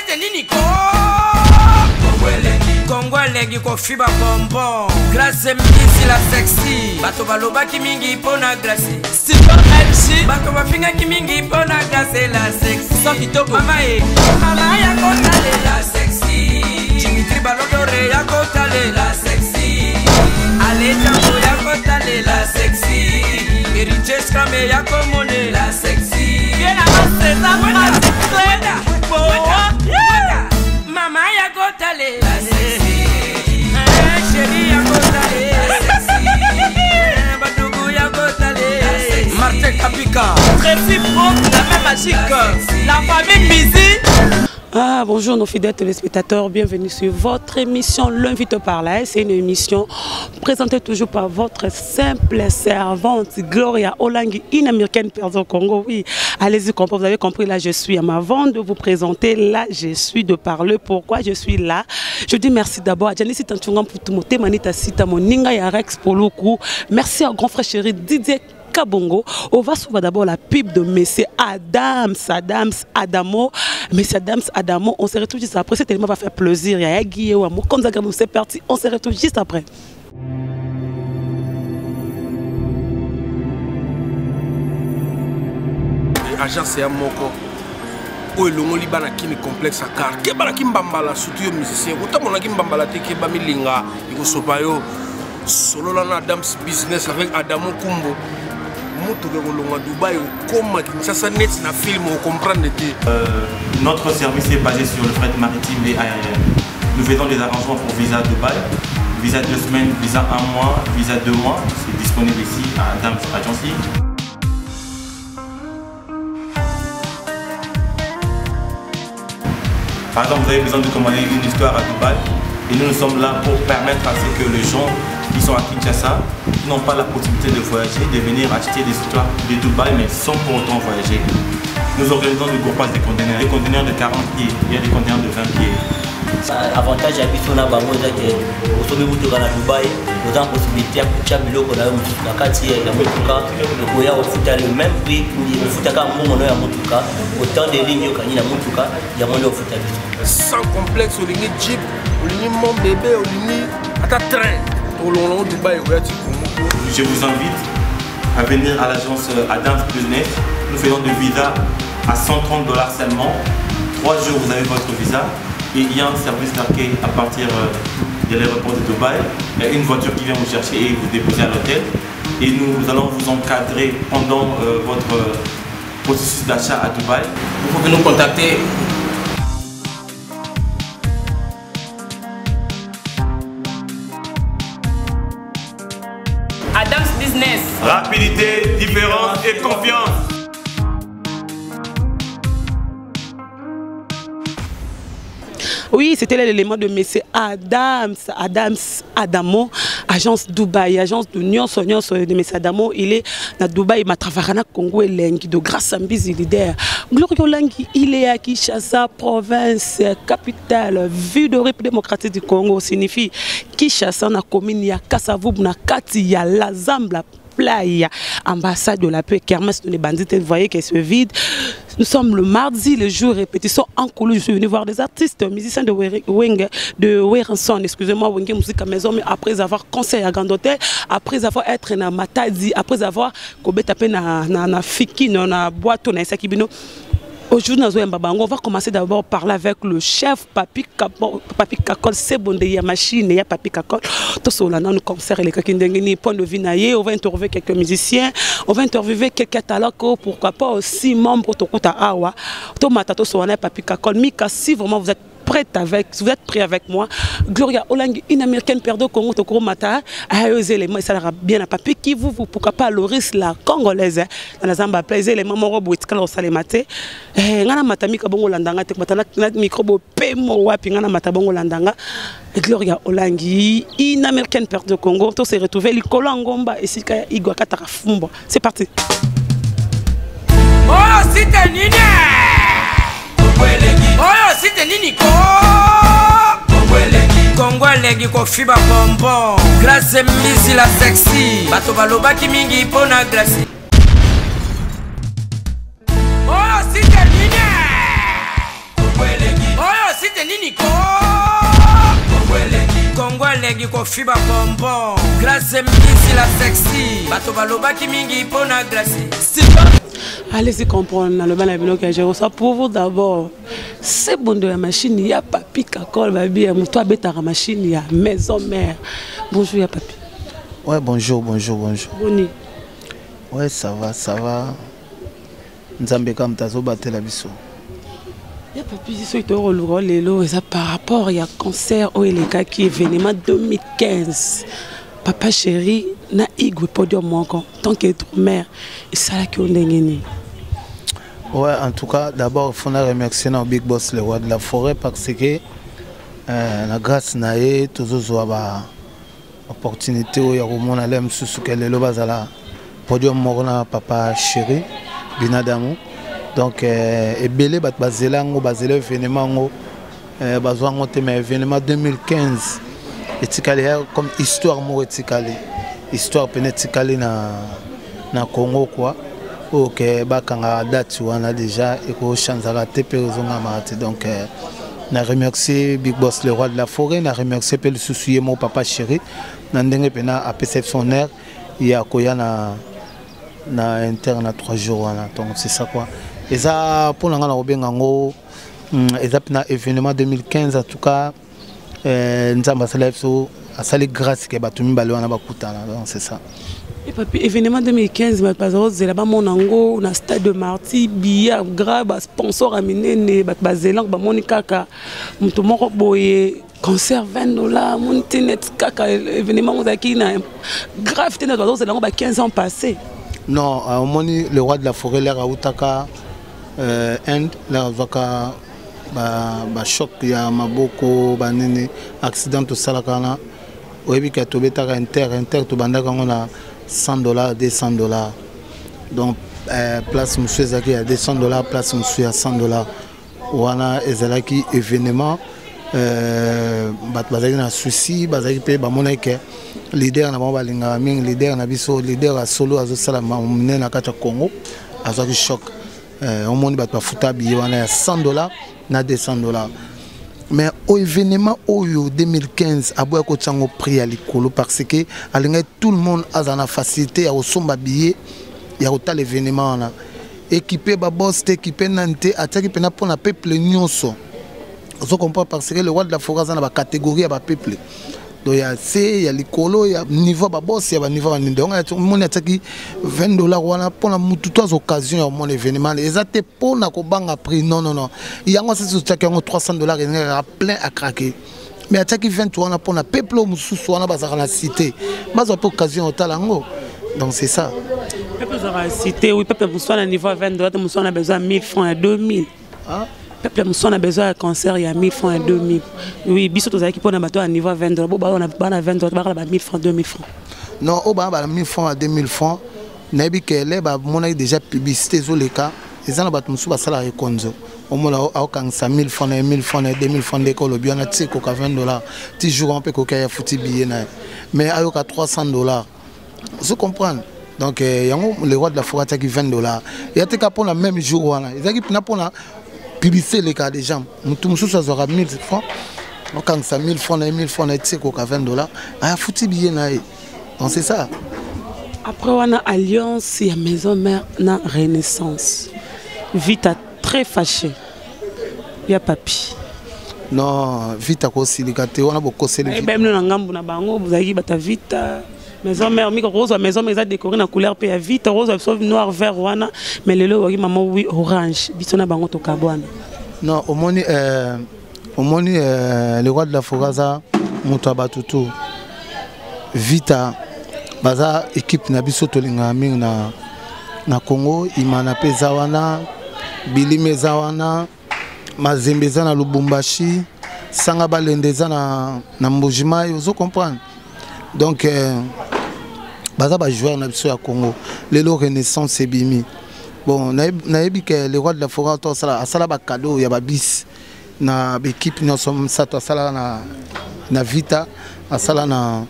site nini ko Kongo elengi kofiba bonbon. Grace Mbisi la sexy. Bato balobaki mingi mpo na Grace. Steven LG. Bato bafingaki mingi mpo na Grace la sexy. Sans kitoko. Mama e. Mama ya kotalela sexy. Dimitri Balodore ya kotalela sexy. Alejango ya kotalela sexy. Héritier Scrame ya komonela sexy. Bien avancé, ça Wenda, wenda, wenda. Mama ya kotalela sexy. Eh, chérie ya kotalela sexy. Eh, badugu ya kotalela sexy. Martin Kapika. Tracy Pro, la main magique. La famille Bizi. Ah, bonjour nos fidèles téléspectateurs, bienvenue sur votre émission L'invite par là. C'est une émission présentée toujours par votre simple servante Gloria Olangi, une américaine perdue au Congo. Oui, allez-y, vous avez compris, là je suis. Mais avant de vous présenter, là je suis de parler. Pourquoi je suis là? Je dis merci d'abord à Janice Tanchunga pour tout mon Manita Sita, mon Ninga Yarex Poluku. Merci au grand frère chéri Didier Kabongo. On va suivre d'abord la pub de Messie Adams, Adams, Adamo. Messie Adams, Adamo, on se retrouve juste après. Cet élément va faire plaisir. Il y a Guillaume, c'est parti. On se retrouve juste après. Agence ya moko oyo elongoli bana kini complexe ya car keba na kimbambala surtout yo musicien otambola na kimbambala te keba milinga ekosopa yo solola na Adams business avec Adamo Kumbo motuka ekolonga Dubai okoma Kinshasa neti na film okomprendre te. Notre service est basé sur le fret maritime et aérien. Nous faisons des arrangements pour visa Dubaï, visa 2 semaines, visa 1 mois, visa 2 mois. C'est disponible ici à Adams Agency. Par exemple, vous avez besoin de commander une histoire à Dubaï et nous, nous sommes là pour permettre à ce que les gens qui sont à Kinshasa, qui n'ont pas la possibilité de voyager, de venir acheter des histoires de Dubaï mais sans pour autant voyager. Nous organisons le groupage des conteneurs, des conteneurs de 40 pieds, il y a des conteneurs de 20 pieds. Avantage ya biso na bango eza ke osombi motuka na Dubaï, oza na possibilité ya kotia biloko na yo mosusu na kati ya motuka, okoya kofuta le même prix, ofutaka mbongo na yo ya motuka, autant de lignes okangi na motuka, yango nde ofuta biso. Sans complexe, olingi jeep, olingi mon bébé, olingi ata train, tolongola ngo Dubaï okoya ti Congo. Je vous invite à venir à l'agence Adams Business. Nous faisons des visas à 130 $ seulement. 3 jours, vous avez votre visa. Et il y a un service d'accueil à partir de l'aéroport de Dubaï. Il y a une voiture qui vient vous chercher et vous déposer à l'hôtel. Et nous allons vous encadrer pendant votre processus d'achat à Dubaï. Vous pouvez nous contacter. Adams Business. Rapidité, différence et confiance. Oui, c'était l'élément de Messie Adams, Adams Adamo, agence Dubaï, agence de Nyonso, Nyonso de Messie Adamo. Il est à Dubaï, il m'a travaillé na Congo Elengi, de grâce à Mbizi leader. Gloria Olangi, il est à Kinshasa, province, capitale, ville de République démocratique du Congo, signifie Kinshasa, na commune ya Kasavubu, na kati ya la Zambla. Playa, ambassade de la paix, kermesse de les bandits, vous voyez qu'elle se vide. Nous sommes le mardi, le jour répétition en couloir. Je suis venu voir des artistes, musiciens de Wenge, de Werrason, excusez-moi, Wenge Musique à maison, mais après avoir conseil à Grand Hôtel, après avoir être na Matadi, après avoir kobeta pe na, na, na Fiki, na, na boîte, na Esakibino. Aujourd'hui, nous allons on va commencer d'abord par parler avec le chef Papi Kakol, Papi Kakol, c'est bon, il y a machine, il y a Papi Kakol. Tout cela, nous concert les Kakindengeni, point de vue naïe, on va interviewer quelques musiciens, on va interviewer quelques talako, pourquoi pas aussi membres de Kota Awa. Tomata, tout cela, Papi Kakol, Mika, si vraiment vous êtes prête avec, vous êtes prêt avec moi. Gloria Olangi, une américaine perdue au Congo, Tokoro Mata, a eu éléments, ça ira bien à Papi qui vous, vous, pourquoi pas Loris la congolaise, hein. Dans la Zamba plaisir, les mamans robo, et quand on s'allait mater, eh, ngana matami ka bongo landanga, te matana, na micro bo pemo wapi, ngana mata bongo landanga. Gloria Olangi, une américaine perdue au Congo, on s'est retrouvé likolo ngomba et sika igwa katara fumbo. C'est parti. Oh, c'était nini? Oh, c'était nini ko? Congo elengi kofiba bonbon. Grace Mbisi la sexy. Bato balobaki mingi pona Grace. Oh, c'était nini? Oh, site nini ko Kongo elengi kofiba bonbon Grace mbisi la sexy bato balobaki mingi mpo na Grace. Allez-y comprendre naloba na bino ke je reçois pour vous d'abord sebondo ya machine ya papi kakol babi ya moto abetaka machine ya maison mère. Bonjour ya papi. Ouais, bonjour, bonjour, bonjour. Boni. Ouais, ça va, ça va. Nzambe kaka moto azobatela biso. Ya papi, soki toyokoluka lelo eza par rapport ya concert oyo elekaki événement 2015, papa chéri na Igwe podium moko, tant que mère, esalaki yo ndenge nini? Ouais, en tout cas, d'abord, il faut remercier nos big boss, le roi de la forêt, parce que la grâce na ye, tozozwa ba opportunité oyo ya komona le mosusu ke lelo bazala podium moko na papa chéri Binadamu. Donc ebele bato bazela yango, bazela événement yango, bazwa yango te. Mais événement 2015 etikali comme histoire moko, etikali histoire pene, etikali na Congo quoi. Oyo ke bakanga date wana déjà, ekochanzaka te mpe ezongamaka te. Donc na remercier big boss le roi de la forêt, na remercier mpe lisusu ye moko papa chéri na ndenge mpena apesa son air ya koya na inter na 3 jours wana. Donc c'est ça quoi, eza mpo na ngai na kobenga yango eza mpena événement 2015. En tout cas, Nzambe asali biso, asali grâce ke bato mibale wana bakutana. Donc c'est ça. Et papi, événement 2015, bato baza kozela bamona yango na stade de Martyr, billet grave, basponsor ya minene, bato bazelango bamoni kaka moto moko boye, concert 20 $, moni te net kaka événement ozalaki na grave te, net bazozela yango ba 15 ans passé. Non, omoni, le roi de la forêt, l'heure autaka Inde, l'heure azwaka bachoc ya maboko, banini, accident tosalaka wana, oyebi ke tobetaka inter, tobandaka yango na 100 $, 200 $. Donc place mosusu ezalaki ya 200 $, place mosusu ya 100 $. Wana ezalaki événement, bato bazalaki na souci, bazalaki mpe bamonaki ke leader na bango balingaka mingi, leader na biso, leader ya solo, azosala monene na kati ya Congo, azwaki choc. Omoni bato bafuta billet wana ya 100 $ na 200 $. Mais au événement oyo 2015, aboya kotia yango prix ya likolo parce que alingaki tout le monde aza na facilité ya kosomba billet ya kotala événement wana. Équipe baboss te, équipe nani te, atiaki mpena mpona peuple nyonso, ozo comprendre, parce que le roi de la forêt aza na bacatégorie ya bapeuple, donc ya se, ya likolo, ya niveau baboss, ya baniveau banini. Donc omoni atiaki 20 $ wana mpona mutu to aza occasion ya komona événement. Eza te mpona kobanga prix, non, non, non. Yango asisi otiaki yango 300 $, ezalaka plein à craquer. Mais atiaki 20 wana mpona peuple oyo mosusu wana bazalaka na cité, bazwa mpe occasion ya kotala yango. Donc c'est ça. Peuple ozalaka cité, oui, peuple mosusu na niveau ya 20 $, te mosusu na besoin ya 1000 francs, ya 2000. Ah? Peuple mosusu na besoin ya concert ya 1000 francs, ya 2000. Oui, biso tozalaki mpona bato ya niveau ya 20 $, bo bana 20 $, bakala ba 1000 francs, 2000 francs. Non, oyo bana bana 1000 francs, ya 2000 francs, nayebi ke ele bamonaki déjà publicité ezoleka. Eza na bato mosusu basalaka ekonzo, omona aokangisa 1000 francs na ye, 1000 francs na ye, 2000 francs, ndeke olobi wana ti ekoka 20 $, ti jour wana mpe ekoki aya futi billet na ye, mais ayoka 300 $, ozo comprendre. Donc yango le roi de la forêt atiaki 20 $, ya teka mpona même jour wana, ezalaki mpena mpona publicité eleka déjà. Motu mosusu azwaka 1000 francs, okangisa 1000 francs na ye, 1000 francs na ye, ti ekoka 20 $, aya futi billet na ye. Donc c'est ça. Après wana, alliance ya maison mère na Renaissance, Vita très fâché, ya papi. Non, Vita kosilika te, wana bokoseli. Bemno na ngambu na bango, bozalaki bato ya Vita, maison mère miko kozwa maison mère eza décoré na couleur mpe ya Vita, kozwa biso noir, vert wana, mais lelo okoki mama, oui, orange, biso na bango tokabwana. Non, omoni, le roi de la forêt aza moto ya bato to Vita baza équipe na biso tolingaka mingi na Congo. Imana mpe eza wana, Bilima eza wana, Mazembe eza na Lubumbashi, Sanga Balende eza na Mbujimai, ozo comprendre. Donc baza bajoueur na biso ya Congo. Lelo Renaissance ebimi, bon, nayebi ke le roi de la forêt to asala bacadeau ya babis na baéquipe nyonso misato. Asala na Vita, asala na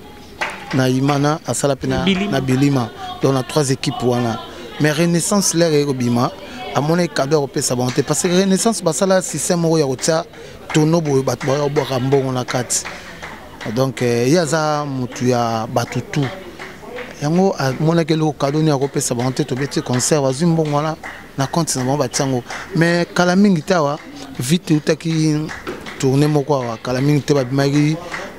Imana, asala mpe na Bilima, donc na trois équipes wana. Mais Renaissance, l'heure ekobima, Amonaki cadeau ya kopesa bango te, parce que Renaissance basala système moko ya kotia tono boye, bato baya kobwaka mbongo na kati. Donc ye aza motu ya bato tu. Yango amonaki eloko cadeau nini akopesa bango te. Tobeti concert, bazwi mbongo wana na compte na bango, batia yango. Mais kala mingi te awa, vite eutaki tournée moko awa kala mingi te,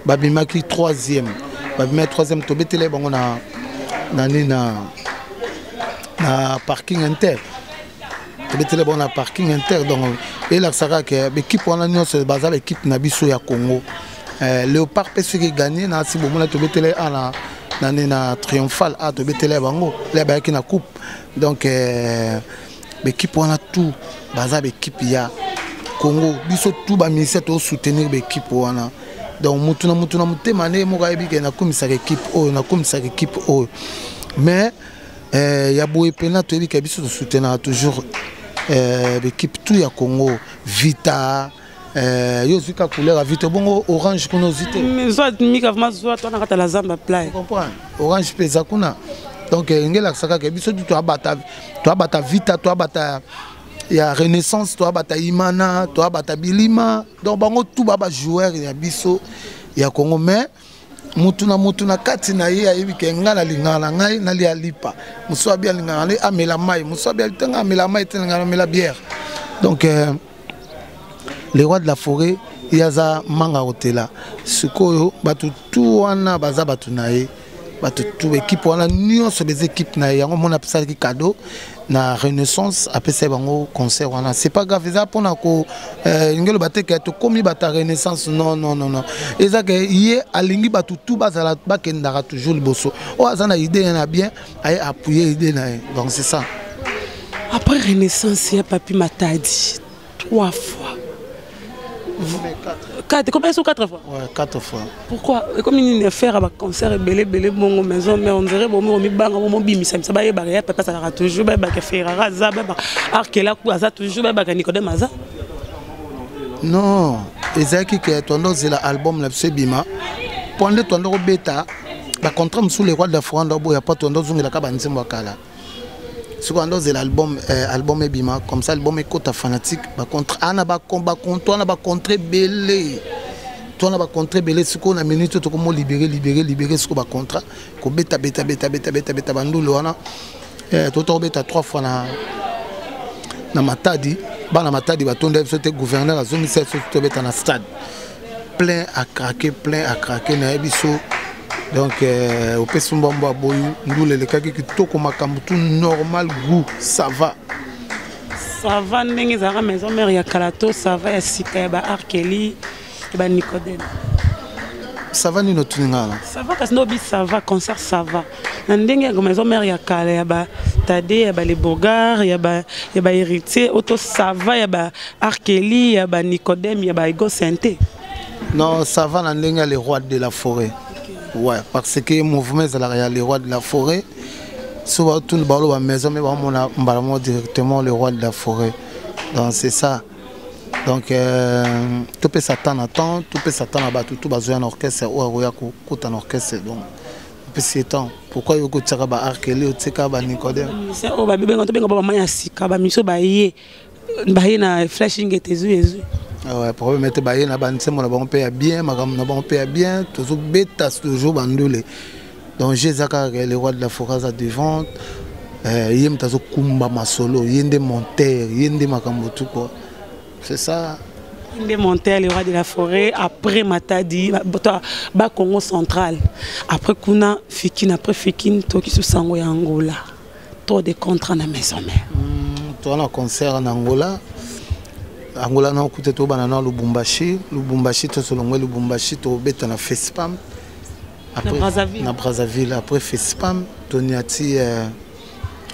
babimaki troisième, babimaki troisième. Tobetela bango na nini, na parking inter. Tobetela bango na parking inter. Donc elakisaka ke baéquipe wana nyonso baza baéquipe na biso ya Congo. Léopard mpe soki eganye na si bomona, tobetela a na nini, na Triomphal a, tobetela bango le bayaki na coupe. Donc baéquipe wana tout baza baéquipe ya Congo. Biso tout baministère tosoutenir baéquipe wana. Donc mutu na mutu na motema nde moko ayebi ke nakomisaka équipe oyo, nakomisaka équipe oyo. Mais ya boye mpena toyebi ke biso tosoutenaka toujours baéquipe tout ya Congo. Vita, yo ozwi ka couleur ya Vita, bongo orange kuna ozwi te. Zwa mika vraiment, zwa to na kati ya la zamba play. Comprendre, orange mpe eza kuna. Donc ndenge elakisaka ke biso tu toabata Vita, toabata ya Renaissance, toabata Imana, toabata Bilima. Donc bango tu ba bajoueur ya biso ya Congo. Mais mutu na mutu na kati na ye ayebi ke ngai nalingaka na ngai nalia lipa, mosu abi alingaka nde amela mai, mosu abi te ngai amela mai te, ngai amela bière. Donc le roi de la forêt, ye aza manga kotela. Sikoyo bato tu wana baza bato na ye, bato tu équipe wana nyonso beza équipe na ye. Yango mona apesalaki cadeau na Renaissance, apesaki bango concert wana. C'est pas grave, eza mpona ko elingi eloba te ke tokomi bato ya Renaissance. Non, non, non, non, eza ke ye alingi bato tu bazala, bakendaka toujours liboso. Oyo aza na idée na bien, aye appuyer idée na ye. Donc c'est ça. Après Renaissance ya Papi, Matadi trois fois, quatre, combien sont quatre fois? Ouais, quatre fois. Pourquoi? Comme nini affaire ba concert ebele ebele bongo maison? Mais on dirait bomi omibanga, bomobimisa misa, bayebaka ya Papa asalaka toujours, bayebaka Ferrara aza, bayebaka Arkela ku aza toujours, bayebaka Nicodème aza. Non, ezalaki ke tondo ozela album na biso ebima, mpo nde tondo kobeta bacontrat mosusu. Le roi de la forêt ndo boya, mpo tondo ozongelaka banzembo ya kala. Sikoyo ando ozela album ebima, comme ça album ekota fanatique, bacontrat ana bacontrat wana, bacontrat ebele to wana, bacontrat ebele. Sikoyo na minute oyo tokomo libérer, libérer, libérer. Sikoyo bacontrat kobeta, beta, beta, beta, beta, beta bandulu wana. Tota kobeta trois fois na Matadi. Bana Matadi batonda biso te. Gouverneur azongisa biso, tobeta na stade plein à craquer, plein à craquer. Nayebi biso. Donc opesi mbambo aboyi, ndula elekaki kitoko, makambo tout normal, goût, ça va. Ça va ndenge ezalaka maison mère ya kala to ça va ya sika ya baarkeli, ya banicodème? Ça va nini otuni nga na? Ça va kasi ndobi, ça va concert, ça va na ndenge ya maison mère ya kala, ya batade, ya balebogar, ya bahéritier oto ça va ya baarkeli, ya banicodème, ya baego sente? Non, ça va na ndenge ya le roi de la forêt, ouais, parce que mouvement ezalaka ya le roi de la forêt. So batuni, baloba maison mais bamona mbala moko directement le roi de la forêt. Donc c'est ça. Donc topesa temps na temps, topesa temps na bato tu bazoya na orchestre, oyo akoya kokota na orchestre. Donc opesi ye temps. Pourquoi yo kotiaka baarkeli, otiaka banicodème? Oyo babibenga, tobenga ba bama ya sika, bamiso baye na flashing ete ezwi ezwi. Ouais, problème ete baye na banzembo na bango mpe ya bien, makambo na bango mpe ya bien, tozobeta toujours bandule. Donc je eza kaka le roi de la forêt aza devant, ye moto azokumba masolo, ye nde montere, ye nde makambo tu quoi, c'est ça. Nde monter le roi de la forêt. Après Matadi, ba Congo central, après kuna Fikine, après Fikine toki susango ya Angola, trop de contrat na maison mère. Toza na concert na Angola. Angola na okuta, tobana na Lubumbashi. Lubumbashi, tosolongwe Lubumbashi, tobeta na Fespam. Après, na Brazzaville. Na Brazzaville, après Fespam toniati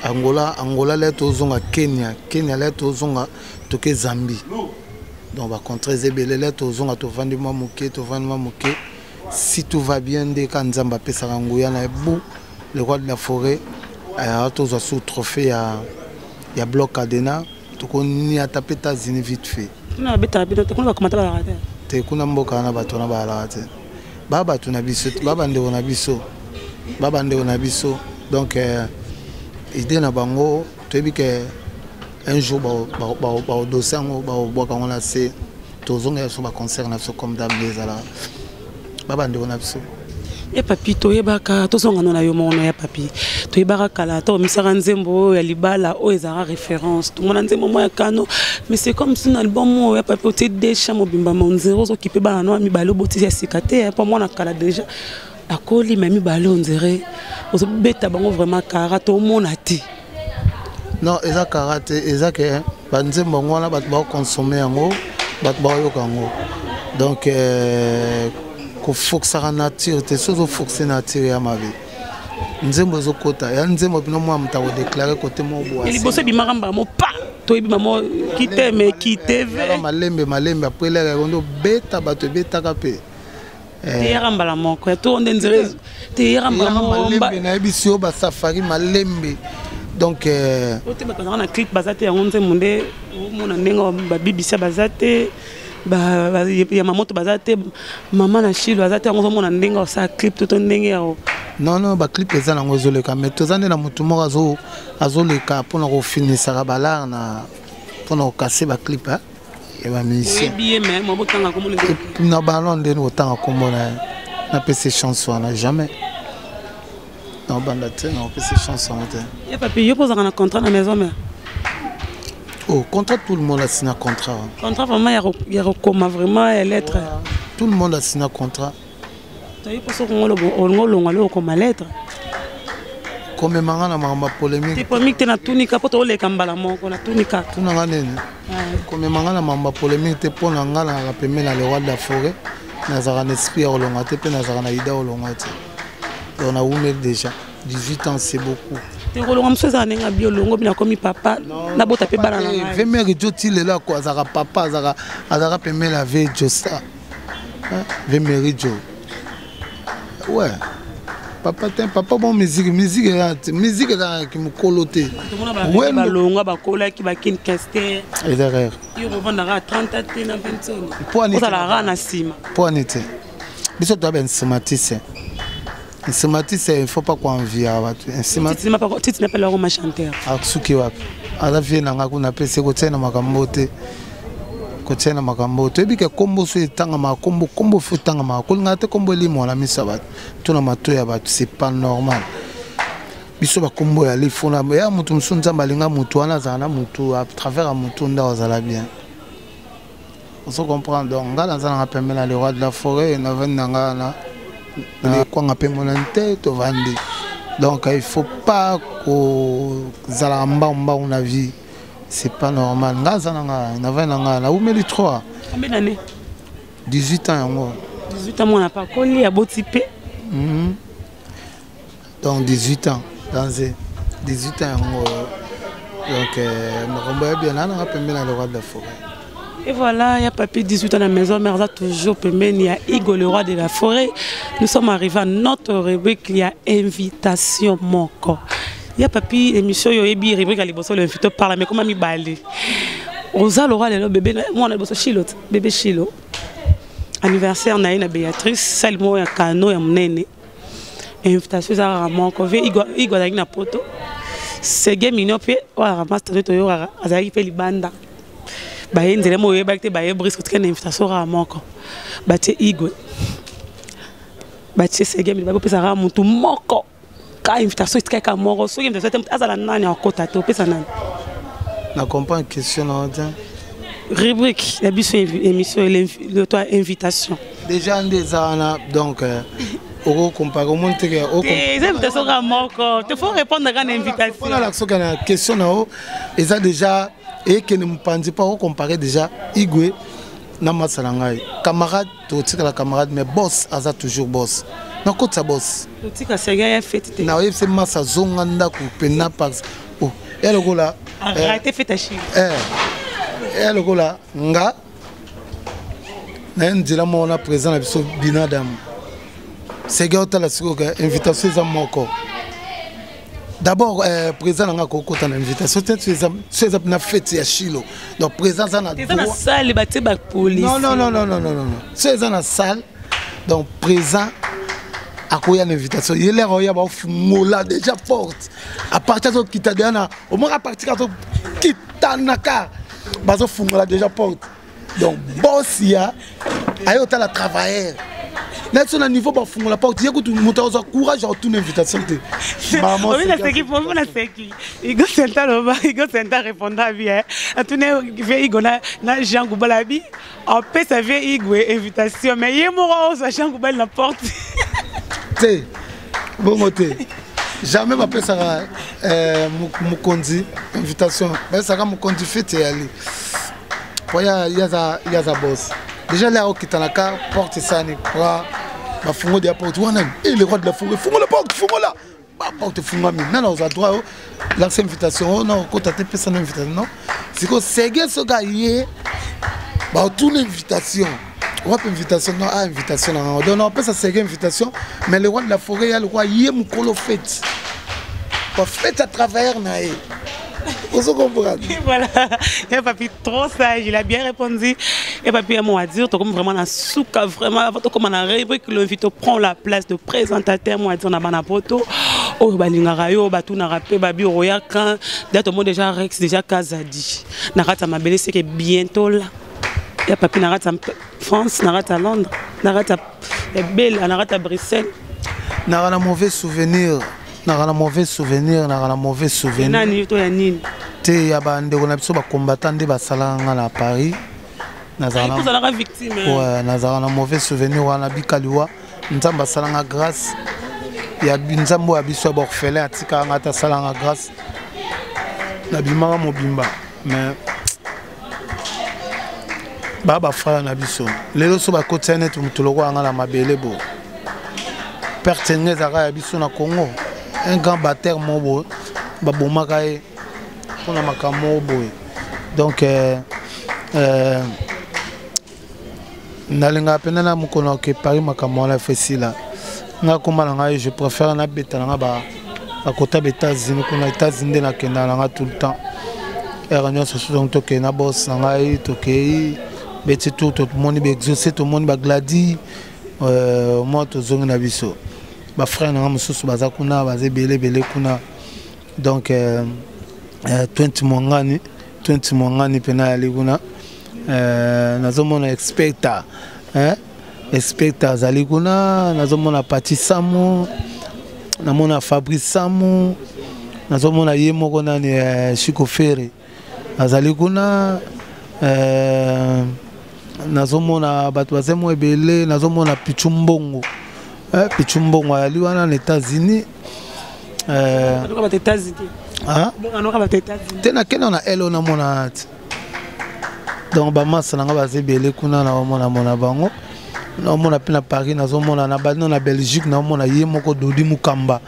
Angola. Angola le tozonga Kenya. Kenya le tozonga, toke Zambie. Donc bacontrat eza ebele. Le tozonga, tovandi mwa moke, tovandi mwa moke. Si tout va bien, nde ka Nzambe apesaka nguya na bu le roi de la forêt, tozwa sur trophée ya bloc cadena, tokoniata mpe États-Unis vite fait. Kuna babetaka bino te? Kuna bakomata balaka te? Te, kuna mboka wana bato wana bayalaka te. Baa bato na biso, baa bandeko na biso, baa bandeko na biso. Donc idée na bango, toyebi ke Un jour baodose yango, baobwaka yango na se, tozongela biso baconcert na biso comme dab nde ezalaka, babandeko na biso. Ya Papi, toyebaka, tozongana na yo moko ya Papi, toyebaka kala to omisaka nzembo oyo ya libala oyo ezalaka référence. Tomona nzembo moko ya kano, mais c'est comme si na album oyo ya Papi otie decha mobimba monzero, ozokipe bana no ya mibale, obotisi ya sika te mpo mwana kala déjà akoli, ma mibale ondire ozobeta bango vraiment kara, tomona te. Non, eza kara te, eza ke banzembo yango wana bato bakonsome yango, bato bakoyoka yango. Donc kofokisaka nature te. Soki ozofokise nature ya mabe, nzembo ezokota ya nzembo bino mwa moto akodeklare kote moko. Liboso ebimaka mbamo pa toyebi mamo kiteme kiteve. Malembe malembe, après lere yango nde obeta, bato ebetaka mpe. Teyaka mbala moko ya to nde nzela teyaka mbala malembe. Nayebisi yo, basafari malembe, donc Ote bato bazalaka na clip baza te, yango nzembo nde omona ndenge babibisia baza te, ya mamoto baza te, mama na Shilo aza te, yango ozomona ndenge osala clip to ndenge ya Non, baclip eza nango, ezoleka, mais toza nde na motu moko azoleka mpona kofinisaka balare na mpona kokase baclip ya bamusicien. Na ballon ndeni kotanga nkombo na ye, napesa chance wana jamais, naobanda te, naopesa chance yango te. Ya Papi, yo mpo ozalaka na contrat na Maison Mère? Oh, contrat, tout le monde a signé un contrat. Contrat vraiment ya kokoma, vraiment ya lettre? Tout le monde a signé un contrat. Toyebi mpo soki olingo olongwa lo okoma lettre. Komemanga na makambo ya polémique. Polémique te, natunika mpo tooleka mbala moko, natuni kaka. Tunanga nini? Komemanga na makambo ya polémique te, mpo na nga nalaka pembeni na le roi de la forêt, nazalaka na esprit ya kolonga te, mpe nazalaka na ida kolonga te. Donc nawumeli déjà 18 ans, c'est beaucoup. Te, kolonga mosusu ezala ndenge abi olongo bino, akomi papa, nabota mpe bana na ngai. Vemere Jo ti lelo ako azalaka papa, azalaka pembeni na ve Josa Vemeri Jo. Ouais, papa te, papa. Bon, musique eza te, musique ezalaki mokolo te. Balongwa, bakolaki bakini kester. Eza rare. Yo kovandaka 30 te na 25, ozalaka na nsima. Mpo ani te, biso toya bainstrumentiste. Instrumentiste, il faut pas koenvier bato. Titi napela yango ma chanteur. Asuki wapi? Aza vie na nga kuna, apesi kotia na makambo te, kotia na makambo. Toyebi ke kombo so etangamaka, kombo, kombo fo etangamaka, kolingaka te kombo elimwa na miso ya bato to na mato ya bato, c'est pas normal. Biso bakombo ya lifuna ya motu mosusu, Nzambe alinga motu wana azala na motu, à travers ya motu nde azala bien, ozo comprendre. Donc nga naza nanga pembe na le roi de la forêt, navandi na nga na kwanga mpe monani te, tovandi. Donc il faut pas kozalaka mbangu mbangu na vie, c'est pas normal. Nga aza na nga, navandi na nga, naumeli 3. Combien d'années? 18 ans yango. 18 ans, mwana pa akoli, aboti mpe. Donc 18 ans dans 18 ans yango. Donc makambo ya bien, nananga pembe na le roi de la forêt. Et voilà, il y a Papi, 18 ans à la maison, mais aza toujours pembeni, il y a Igo, le roi de la forêt. Nous sommes arrivés à notre rubrique, il y a invitation moko. Il y a Papi, émission, il y a rubrique à liboso, l'invité parle, mais comment mi balé? Oza le roi, le bébé, moi, on a Chilo, bébé Chilo. Anniversaire, na na Béatrice, salle mo ya kano ya munene. Invitation eza moko, ve Igo, Igo azalaki na poto. Sege mignon pe, oyo master toyo azalaki pe libanda. Baye nzela mo oyebaki te, baye briske tika na invitation kaka moko, batie Igwe, batie Sege, babopesaka motu moko ka invitation etikaki kaka moko. Soki invitation te, azala nani akota te, opesa nani? Na comprendre question na yo te. Rubrique ya biso, émission to invitation. Déjà nde eza wana, donc okocompare, omoni teke. Eza invitation kaka moko te, faut répondre kaka na invitation. Mpona lakisa na question na yo, eza déjà ekende mopanzi, mpo akocompare déjà Igwe na masa na ngai camarade, totikala camarade, mais boss aza toujours boss, nakotisa boss. Totika Sege ya fête te. Naoyebisi masa azonga ndako mpena parce oh, ya lokola arrête fête achille. Ya lokola nga naye nzela moko na président na biso Binadam Sege, otala sikoyo ka invitation eza moko. D'abord président na nga akokota na invitation te, so eza na fête ya Shilo, donc président aza na eza na salle, batie bapolice. Non, non, non, non, non, non, non, so eza na salle, donc président akoya na invitation, ye lere oya, baofungola déjà porte, à partir azokita deya na omoko, à partir azo Kita na car, bazofungola déjà porte. Donc boss ya aye otala travailleur neti so na niveau bafungola porte, ye kutu moto akozwa courage ya kotuna invitation te. Naseki po naseki Igo Senta loba. Igo Senta répondra bien. Atune vie Igo na Jean Goubal abi apesa vie Igo invitation, mais ye moko ozwa Jean Goubal na porte. Te, bongo te, jamais. Bapesaka mokonzi invitation, bapesaka mokonzi fete eyali po yaza boss déjà. Le akokita na car, porte esani pra, bafungo deya porte wana. E le roi de la forêt, fungola porte, fungola baporte, efungwami. Nana ozwa droit o lakisa invitation o na okota te, pesa na invitation. Non, sikoyo sege soki aye, baotuna invitation wapi? Invitation non, a invitation na ngango. Donc naopesa sege invitation, mais le roi de la forêt ya lokwa ye mokolo fete, bafete à travers na ye, ozo comprendre? Voilà. Et papi, trop sage, il a bien répondu. Et papi, un mot à dire, comme vraiment na souka, vraiment, avant comme on a rubrique, l'invité prend la place de présentateur, mot à dire, na bana poto. Oh, balingaka yo, batunaka mpe babi okoyaka date omo déjà Rex déjà Kazadi na kati ya mabele, c'est que bientôt là ya papi na kati ya France, na kati ya Londres, na kati ya Bela, na kati ya Bruxelles. Naka na mauvais souvenir, naka na mauvais souvenir, naka na mauvais souvenir. Nani to ya nini? Te, ya bandeko na biso bacombattant nde basalaka nga na Paris. Nazalaka victime. Ouais, nazalaka na mauvais souvenir wana. Bikaliwa, Nzambe asalanga grâce ya Nzambe oyo ya biso ya baorphelin, atikaka nga te, asalanga grâce, nabimaka mobimba. Mais baa bafrère na biso lelo so bakotisa neti moto lokola nga na mabele bo perte nga ezalaka ya biso na Congo. Un grand batteur moko boye babomaka ye mpona makambo moko boye. Donc nalingaka mpena na mokolo ake Paris, makambo wana efesila nga komba na ngai. Je préfère nabeta na nga bakota ba États-Unis kuna. États-Unis nde nakendaka na nga tout le temps, heure nyonso. So donc tokei na boss na ngai, tokei beti tour, tomoni baexaucé, tomoni bagladi, mwa tozongi na biso. Bafrère na nga mosusu baza kuna, baza ebele ebele kuna. Donc 20 mwangani, 20 mwangani mpena yali kuna. Nazomona expecta, eh? Expecta azali kuna. Nazomona Pati Samu, namona Fabrice Samu, nazomona ye moko nani, Chiko Fere azali kuna. Nazomona bato baza mo ebele. Nazomona Pichu Mbongo, Pichu Mbongo ayali wana na États-Unis. Te, nakende na elo, namona te. Donc bamasa na nga baza ebele kuna, naomonamona bango. Naomona mpe na Paris, nazomona na bano na Belgique, naomona ye moko Dodi Mukamba,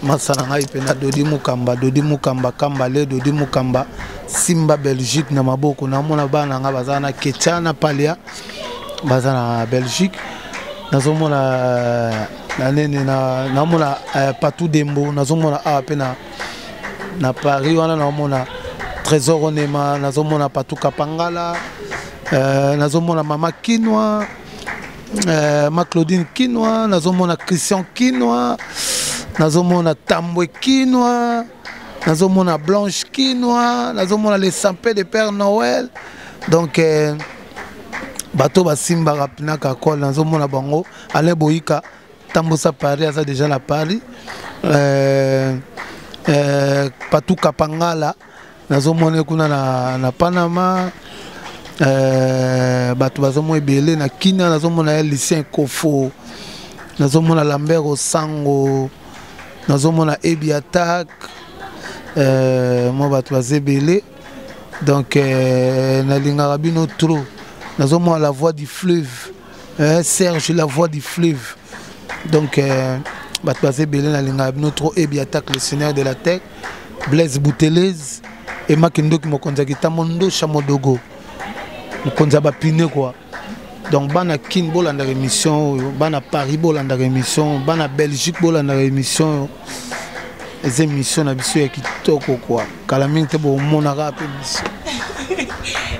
masa na ngai mpena Dodi Mukamba, Dodi Mukamba Kambale, Dodi Mukamba Simba Belgique na maboko. Naomona bana na ngai baza na Ketia na Palia, baza na Belgique. Nazomona na nini, naomona Patou Dembo, nazomona awa mpe na Paris wana. Naomona Trésor Onema, nazomona Patou Kapangala, nazomona Mama Kinwa, ma Claudine Kinwa, nazomona Christian Kinwa, nazomona Tambwe Kinwa, nazomona Blanche Kinwa, nazomona les sampes de Père Noël. Donc bato basimbaka mpena kakole, nazomona bango. Alain Boyika tambosa Paris, aza déjà na Paris. Patou Kapangala, nazomona kuna na Panama. Bato bazomona ebele na Kina. Nazomona ye Lucien Kofo, nazomona Lambert Osango, nazomona Ebi Attaque, mwa bato baza ebele. Donc nalingaka bino trop. Nazomona la voix du fleuve, Serge, la voix du fleuve. Donc bato baza ebele, nalingaka bino trop. Ebi Attaque, le seigneur de la terre, Blaise Boutelese, Emaki Ndoki, mokonzi ya kitambo, Ndosha Modogo, mokonzi ya bapine quoi. Donc bana Kin, bolandaka émission oyo. Bana Paris, bolandaka émission. Bana Belgique, bolandaka émission oyo. Eza émission na biso ya kitoko quoi. Kala mingi te bomonaka mpe biso.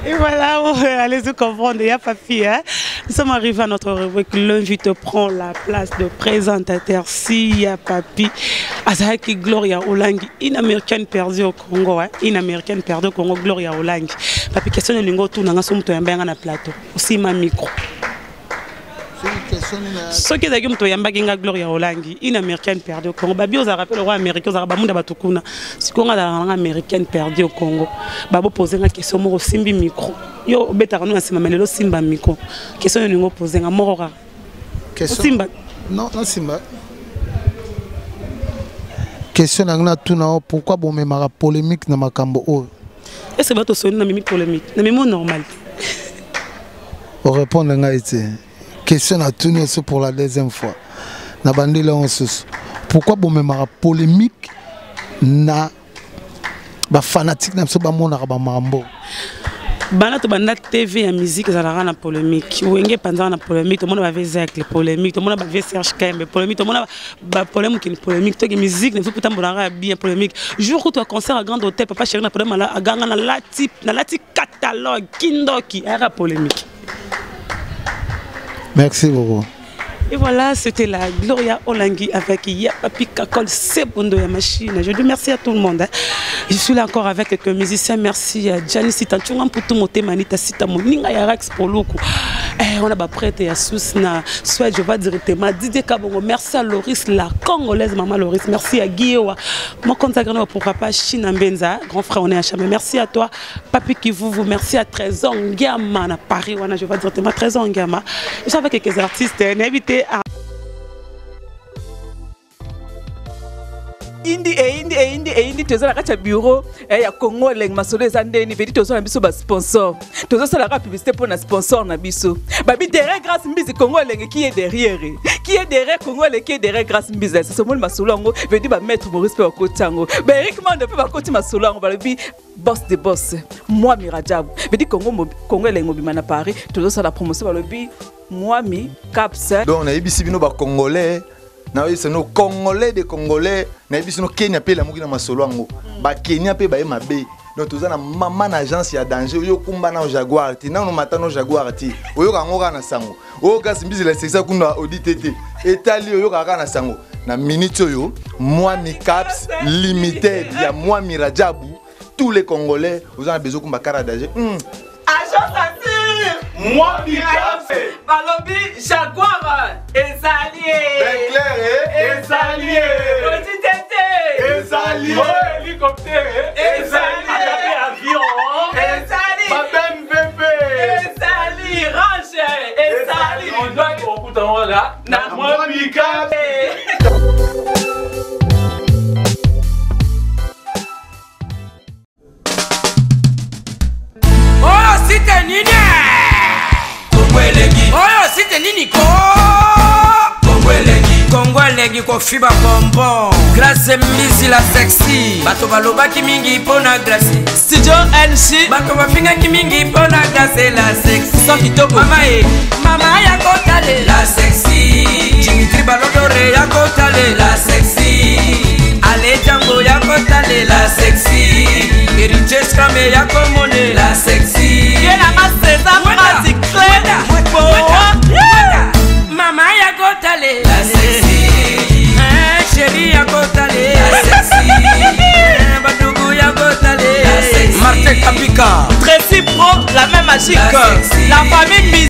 Et voilà, allez-y comprendre, il y a Papi, hein. Nous Nous sommes arrivés à notre rubrique L'invité prend la place de présentateur Sia Papi Azaki Gloria Olangi, une américaine perdue au Congo, hein? Une américaine perdue au Congo, Gloria Olangi. Papi, question de lingo tout nanga somo toyamba na plateau. Aussi ma micro. Soki ezalaki moto oyambaki nga Gloria Olangi, une américaine perdue au Congo. Babi ozalaka mpe le roi américain, ozalaka bamunda bato kuna. Sikoyo nga azalaka nanga américaine perdue au Congo. Babopose nga question moko, osimbi micro. Yo obetaka no na nsima, mais lelo osimba micro. Question olingi opose nga moko kaka. Osimba. Non, nasimba. Question na nga natuna o pourquoi bomemaka polémique na makambo oyo? Est-ce que bato soni na memi polémique? Na memi normal. Orépondre ngai te. Question natuni oso pour la deuxième fois. Na bandeli yango susu. Pourquoi bomemaka polémique na bafanatique na biso bamonaka bamakambo? Bana to banda TV ya musique ezalaka na polémique. Wenge epanzaka na polémique, tomona ba Zacle polémique, tomona ba Serge Kembe polémique, tomona ba problème ki polémique, toki musique na biso tambolaka ya bien polémique. Jour kutu ya concert à Grand Hôtel, papa chéri na problème ala aganga na lati catalogue kindoki ayaka polémique. Merci beaucoup. Et voilà, c'était la Gloria Olangi avec Ya Papi Kakol Sebondo ya machine. Je dis merci à tout le monde. Hein. Je suis là encore avec quelques musiciens. Merci à Gianni Sita Tchunga Mputu Mote Manita Sita Moninga ya Rax Poluku. Eh, on a ba prêtre ya Sous na Suède, je vais directement Didier Kabongo. Merci à Loris, la Congolaise, maman Loris. Merci à Guillaume. Mon compte pourquoi pas China Mbenza, grand frère, on est à Chamé. Merci à toi, Papi Kivuvu. Merci à Trésor Ngiama na Paris. Wana, je vais directement Trésor Ngiama. Je suis avec quelques artistes, hein, invité à Indi e indi e indi e indi toza na kati ya bureau ya Congo Elengi masolo eza ndeni vedi toza na biso ba sponsor tozosalaka publicité mpo na sponsor na biso babi derrière Grâce Mbizi Congo Elengi qui est derrière, qui est derrière Congo Elengi, qui est derrière Grâce Mbizi. Sasa omoni masolo yango vedi ba maître Maurice mpe bakoti yango, ba Eric Mande mpe bakoti masolo yango, balobi boss de boss Mwami Rajabu vedi Congo Congo Elengi mobima na Paris tozosala promotion balobi Mwami Caps. Donc nayebisi bino ba Congolais, nayebisi bino Congolais de Congolais, nayebisi bino Kenya mpe elamuki na masolo yango, bakenya mpe baye mabe. Donc toza na mama na agence ya danger oyo okumba na Jaguar te, nano mata no Jaguar te, oyoka yango kaka na sango oyo kasi Mbizi la sekisa kuna odi te te etali oyoka kaka na sango. Na minute oyo Mwami Caps Limited ya Mwami Rajabu, tous les Congolais oza na besoin kumba kara danger. Agence Assure Mwami Caps balobi Jaguar ezali Beclair ezali odi tete ezali hélicoptère ezali avion ezali ba BMW ezali Range ezali on doit okuta wana na Mwami Caps. Oyo site nini? Kongo Elengi. Oyo site nini ko? Kongo Elengi. Kongo Elengi kofiba bonbon. Grâce Mbizi la sexy. Bato balobaki mingi mpona Grâce. Studio NC. Bato bafingaki mingi mpona Grâce la sexy. Sans kitoko. Mama e. Mama ya kotale la sexy. Dimitri Balodore ya kotale la sexy. Ale Django ya kotale la sexy. Héritier Scrame ya